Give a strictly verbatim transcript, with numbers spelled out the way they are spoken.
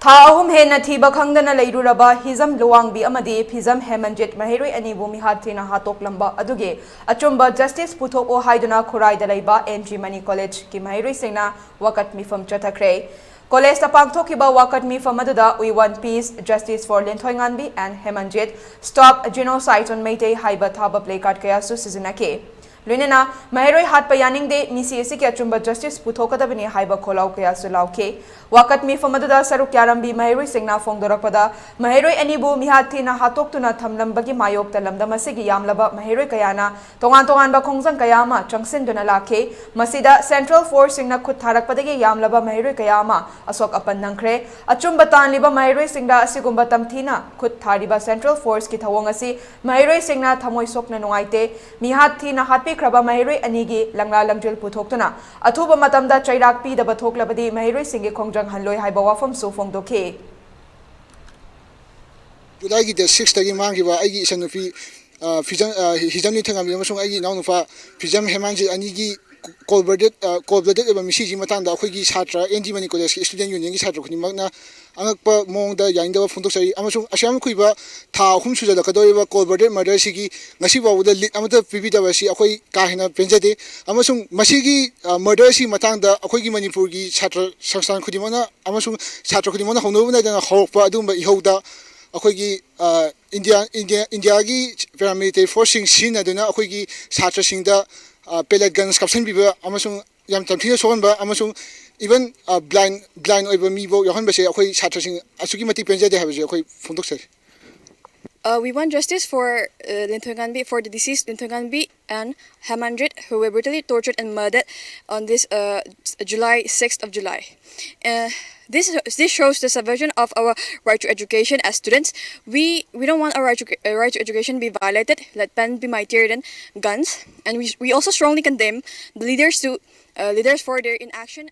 ꯊꯥ ꯑꯍꯨꯝ ꯍꯦꯟꯅ ꯊꯤꯕ ꯈꯪꯗꯅ ꯂꯩꯔꯨꯔꯕ ꯍꯤꯖꯝ ꯂꯨꯋꯥꯡꯕꯤ ꯑꯃꯗꯤ ꯐꯤꯖꯝ ꯍꯦꯃꯟꯖꯤꯠ ꯃꯍꯩꯔꯣꯏ ꯑꯅꯤꯕꯨ ꯃꯤꯍꯥꯠ ꯊꯤꯅ ꯍꯥꯠꯇꯣꯛꯂꯝꯕ ꯑꯗꯨꯒꯤ ꯑꯆꯨꯝꯕ ꯖꯁꯇꯤꯁ ꯄꯨꯊꯣꯛꯑꯣ ꯍꯥꯏꯗꯨꯅ ꯈꯨꯔꯥꯏꯗ ꯂꯩꯕ ꯑꯦꯟ ꯖꯤ ꯃꯅꯤ ꯀꯣꯂꯦꯖꯀꯤ ꯃꯍꯩꯔꯣꯏꯁꯤꯡꯅ ꯋꯥꯀꯠ ꯃꯤꯐꯝ ꯆꯠꯊꯈ꯭ꯔꯦ꯫ ꯀꯣꯂꯦꯖꯇ ꯄꯥꯡꯊꯣꯛꯈꯤꯕ ꯋꯥꯀꯠ ꯃꯤꯐꯝ ꯑꯗꯨꯗ We Want Peace, Justice for ꯂꯦꯟꯊꯣꯏꯉꯥꯟꯕꯤ and ꯍꯦꯃꯟꯖꯤꯠ, Stop Genocide on Meitei ꯍꯥꯏꯕ ꯊꯥꯕ placard ꯀꯌꯥꯁꯨ ꯁꯤꯖꯤꯟꯅꯈꯤ꯫ ꯂꯣꯏꯅꯅ ꯃꯍꯩꯔꯣꯏ ꯍꯥꯠꯄ ꯌꯥꯅꯤꯡꯗꯦ, ꯃꯤꯁꯤ ꯑꯁꯤꯒꯤ ꯑꯆꯨꯝꯕ ꯖꯁꯇꯤꯁ ꯄꯨꯊꯣꯛꯀꯗꯕꯅꯤ ꯍꯥꯏꯕ ꯈꯣꯜꯂꯥꯎ ꯀꯌꯥꯁꯨ ꯂꯥꯎꯈꯤ꯫ ꯋꯥꯀꯠ ꯃꯤꯐꯝ ꯑꯗꯨꯗ ꯁꯔꯨꯛ ꯌꯥꯔꯝꯕꯤ ꯃꯍꯩꯔꯣꯏꯁꯤꯡꯅ ꯐꯣꯡꯗꯣꯔꯛꯄꯗ, ꯃꯍꯩꯔꯣꯏ ꯑꯅꯤꯕꯨ ꯃꯤꯍꯥꯠ ꯊꯤꯅ ꯍꯥꯠꯇꯣꯛꯇꯨꯅ ꯊꯝꯂꯝꯕꯒꯤ ꯃꯥꯌꯣꯛꯇ ꯂꯝꯗꯝ ꯑꯁꯤꯒꯤ ꯌꯥꯝꯂꯕ ꯃꯍꯩꯔꯣꯏ ꯀꯌꯥꯅ ꯇꯣꯉꯥꯟ ꯇꯣꯉꯥꯟꯕ ꯈꯣꯡꯖꯪ ꯀꯌꯥ ꯑꯃ ꯆꯪꯁꯤꯟꯗꯨꯅ ꯂꯥꯛꯈꯤ꯫ ꯃꯁꯤꯗ ꯁꯦꯟꯇ꯭ꯔꯦꯜ ꯐꯣꯔꯁꯁꯤꯡꯅ ꯈꯨꯠ ꯊꯥꯔꯛꯄꯗꯒꯤ ꯌꯥꯝꯂꯕ ꯃꯍꯩꯔꯣꯏ ꯀꯌꯥ ꯑꯃ ꯑꯁꯣꯛ ꯑꯄꯟ ꯅꯪꯈ꯭ꯔꯦ꯫ ꯑꯆꯨꯝꯕ ꯇꯥꯟꯂꯤꯕ ꯃꯍꯩꯔꯣꯏꯁꯤꯡꯗ ꯑꯁꯤꯒꯨꯝꯕ ꯇꯝꯊꯤꯅ ꯈꯨꯠ ꯊꯥꯔꯤꯕ ꯁꯦꯟꯇ꯭ꯔꯦꯜ ꯐꯣꯔꯁꯀꯤ ꯊꯧꯑꯣꯡ ꯑꯁꯤ ꯃꯍꯩꯔꯣꯏꯁꯤꯡꯅ ꯊꯃꯣꯏ ꯁꯣꯛꯅ ꯅꯨꯡꯉꯥꯏꯇꯦ꯫ ꯃꯤꯍꯥꯠ ꯊꯤꯅ ꯍꯥꯠꯄꯤꯈ꯭ꯔꯕ ꯃꯍꯩꯔꯣꯏ ꯑꯅꯤꯒꯤ ꯂꯪꯂꯥ ꯂꯪꯖꯤꯜ ꯄꯨꯊꯣꯛꯇꯨꯅ ꯑꯊꯨꯕ ꯃꯇꯝꯗ ꯆꯩꯔꯥꯛ ꯄꯤꯗꯕ ꯊꯣꯛꯂꯕꯗꯤ ꯃꯍꯩꯔꯣꯏꯁꯤꯡꯒꯤ ꯈꯣꯡꯖꯪ ꯍꯜꯂꯣꯏ ꯍꯥꯏꯕ ꯋꯥꯐꯝꯁꯨ ꯐꯣꯡꯗꯣꯛꯈꯤ꯫ ꯖꯨꯂꯥꯏꯒꯤ date six ꯇꯒꯤ ꯃꯥꯡꯈꯤꯕ ꯑꯩꯒꯤ ꯏꯆꯟꯅꯨꯄꯤ, ꯑ, ꯐꯤꯖꯝ, ꯑ, ꯍꯤꯖꯝ ꯅꯤꯡꯊꯧꯉꯥꯟꯕꯤ ꯑꯃꯁꯨꯡ ꯑꯩꯒꯤ ꯏꯅꯥꯎꯅꯨꯄꯥ ꯐꯤꯖꯝ ꯍꯦꯃꯥꯟꯖꯤꯠ ꯑꯅꯤꯒꯤ cold blooded, ꯑ, cold blooded ꯑꯣꯏꯕ ꯃꯤꯁꯤꯒꯤ ꯃꯇꯥꯡꯗ ꯑꯩꯈꯣꯏꯒꯤ ꯁꯥꯇ꯭ꯔ ꯑꯦꯟ ꯖꯤ ꯃꯅꯤ ꯀꯣꯂꯦꯖꯀꯤ student unionꯒꯤ ꯁꯥꯇ꯭ꯔ ꯈꯨꯗꯤꯡꯃꯛꯅ ꯑꯉꯛꯄ ꯃꯑꯣꯡꯗ ꯌꯥꯅꯤꯡꯗꯕ ꯐꯣꯡꯗꯣꯛꯆꯔꯤ, ꯑꯃꯁꯨꯡ ꯑꯁꯨꯛ ꯌꯥꯝ ꯀꯨꯏꯕ ꯊꯥ ꯑꯍꯨꯝ ꯁꯨꯖꯜꯂꯛꯀꯗꯧꯔꯤꯕ cold blooded murder ꯑꯁꯤꯒꯤ ꯉꯁꯤ ꯐꯥꯎꯕꯗ lead ꯑꯃꯠꯇ ꯄꯤꯕꯤꯗꯕ ꯑꯁꯤ ꯑꯩꯈꯣꯏ ꯀꯥ ꯍꯦꯟꯅ ꯄꯦꯟꯖꯗꯦ꯫ ꯑꯃꯁꯨꯡ ꯃꯁꯤꯒꯤ, ꯑ, murder ꯑꯁꯤꯒꯤ ꯃꯇꯥꯡꯗ ꯑꯩꯈꯣꯏꯒꯤ ꯃꯅꯤꯄꯨꯔꯒꯤ ꯁꯥꯇ꯭ꯔ ꯁꯪꯁꯊꯥꯟ ꯈꯨꯗꯤꯡꯃꯛꯅ ꯑꯃꯁꯨꯡ ꯁꯥꯇ꯭ꯔ ꯈꯨꯗꯤꯡꯃꯛꯅ ꯍꯧꯅꯕ ꯅꯥꯏꯗꯅ ꯍꯧꯔꯛꯄ ꯑꯗꯨꯒꯨꯝꯕ ꯏꯍꯧꯗ ꯑꯩꯈꯣꯏꯒꯤ, ꯑ, ꯏꯟꯗꯤꯌꯥ, ꯏꯟꯗꯤꯌꯥ, ꯏꯟꯗꯤꯌꯥꯒꯤ paramilitary forceꯁꯤꯡ ꯁꯤꯖꯤꯟꯅꯗꯨꯅ ꯑꯩꯈꯣꯏꯒꯤ ꯁꯥꯇ꯭ꯔꯁꯤꯡꯗ, ꯑ, pellet guns ꯀꯥꯞꯁꯤꯟꯕꯤꯕ ꯑꯃꯁꯨꯡ ꯌꯥꯝ ꯇꯝꯊꯤꯅ ꯁꯣꯛꯍꯟꯕ ꯑꯃꯁꯨꯡ even, ꯑ, blind, blind ꯑꯣꯏꯕ ꯃꯤꯐꯥꯎ ꯌꯥꯎꯍꯟꯕꯁꯦ ꯑꯩꯈꯣꯏ ꯁꯥꯇ꯭ꯔꯁꯤꯡ ꯑꯁꯨꯛꯀꯤ ꯃꯇꯤꯛ ꯄꯦꯟꯖꯗꯦ ꯍꯥꯏꯕꯁꯦ ꯑꯩꯈꯣꯏ ꯐꯣꯡꯗꯣꯛꯆꯔꯤ꯫ Uh, we want justice for uh, Linthoinganbi, for the deceased Linthoinganbi and Hamanjit, who were brutally tortured and murdered on this uh, July, sixth of July. Uh, this, this shows the subversion of our right to education as students. We, we don't want our right to, uh, right to education be violated. Let pen be mightier than guns. And we, we also strongly condemn the leaders to uh, leaders for their inaction.